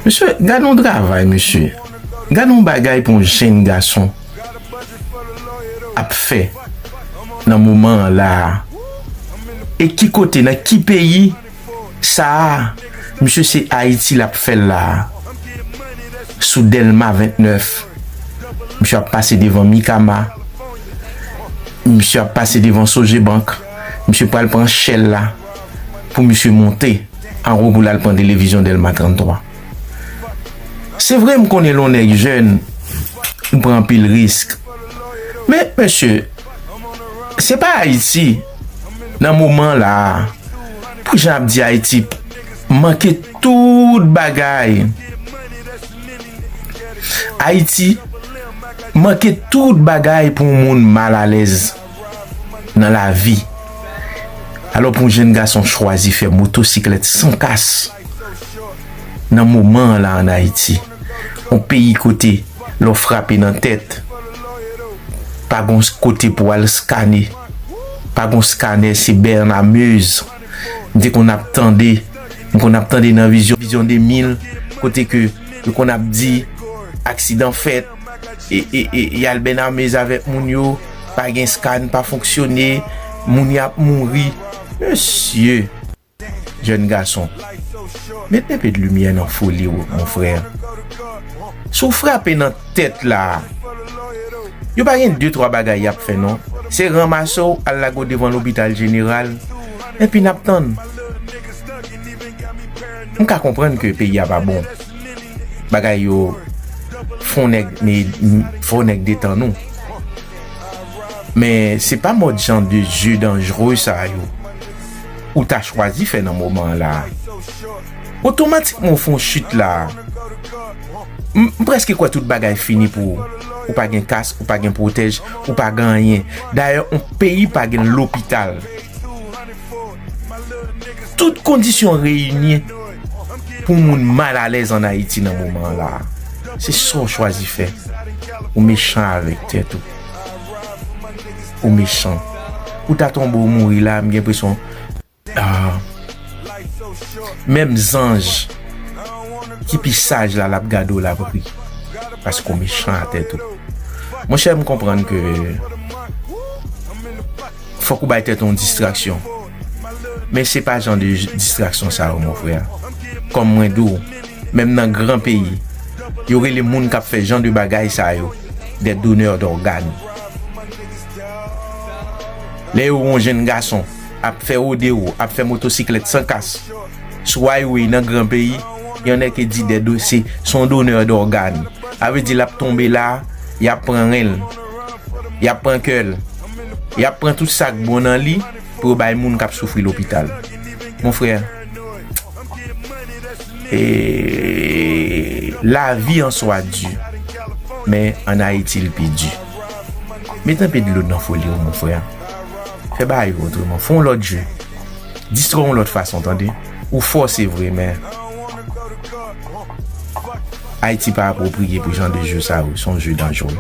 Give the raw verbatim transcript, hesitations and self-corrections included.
Mesye, gade yon travay, mesye. Gade yon bagay pou yon jenn gason ap fè nan moman an la a. E ki kote, nan ki peyi sa a? Misye, se Ayiti l ap fè l la a. Sou Dèlma vennèf. Misye ap pase devan Mikama. Misye ap pase devan Sogebank. Misye pral pran chèl la pou misye monte anwo pou l al pran televizyon Dèlma trannntwa. Se vre, m konnen lè w nèg jèn, m pran anpil risk. Men, mesye, se pa Ayiti, nan moman la a, pou jan ap di Ayiti, manke tout bagay. Ayiti manke tout bagay pou yon moun malalèz nan lavi. Alò, pou yon jenn gason chwazi fè motosiklèt san kas nan moman an la ann Ayiti, yon peyi kote lè w frape nan tèt, pa gon kote pou al skane, pa gon skanè, se Bernard Meuze. M te konn ap tande, m konn ap tande nan vizyon, vizyon de mil, kote ke yo konn ap di aksidan fèt, e, e, e, y al Bernard Meuze avèk moun yo, pa gen scan, pa fonksyone, moun y ap mouri. Mesye, jèn gason, met enpe de limyè nan foli w, mon frè. Si w frape nan tèt la, yo pa gen de twa bagay y ap fè non. Se ranmase w, al lage w devan lopital jeneral, epi n ap tann. M ka konprann ke peyi a pa bon. Bagay yo fon nèg, fon nèg detan nou. Men se pa mòd jan de je danjere sa yo ou ta chwazi fè nan moman an la a. Otomatikman w fè yon chit la a. M, m prèske kwè tout bagay fini pou ou. Ou pa gen kask, ou pa gen pwotèj, ou pa gen anyen. Dayè, yon peyi pa gen lopital. Tout kondisyon reyini pou moun malalèz ann Ayiti nan moman an la a. Se sa w chwazi fè. Ou mechan avèk tèt ou. Ou mechan. Ou ta tonbe ou mouri la, m gen enpresyon, ah, menm zanj ki pi saj la, l ap gade w, l ap ri. Paske w mechan a tèt ou. Monchè, m konprann ke fòk ou bay tèt ou yon distraksyon. Men se pa jan de distraksyon sa yo, mon frè. Kòm mwen di w, menm nan gran peyi, yo rele moun k ap fè jan de bagay sa yo des donneurs d'organes. Lè yo wè yon jenn gason ap fè rodeo, ap fè motosiklèt san kas sou highway nan gran peyi, y en a ki di des do-, se, se yon donneur d'organes. Sa vle di l ap tonbe la, y ap pran ren l, y ap pran kè l, y ap pran tout sa k bon nan li pou yo bay moun k ap soufri lopital. Mon frè, e, lavi an swa di, men ann Ayiti l pi di. Met enpe dlo nan foli w, mon frè. Fè bagay yo otreman. Fè yon lòt je. Distrè w yon lòt fason, tande. Ou fò, se vre, men Ayiti pa apwopriye pou jan de je sa yo. Se yon je danjere.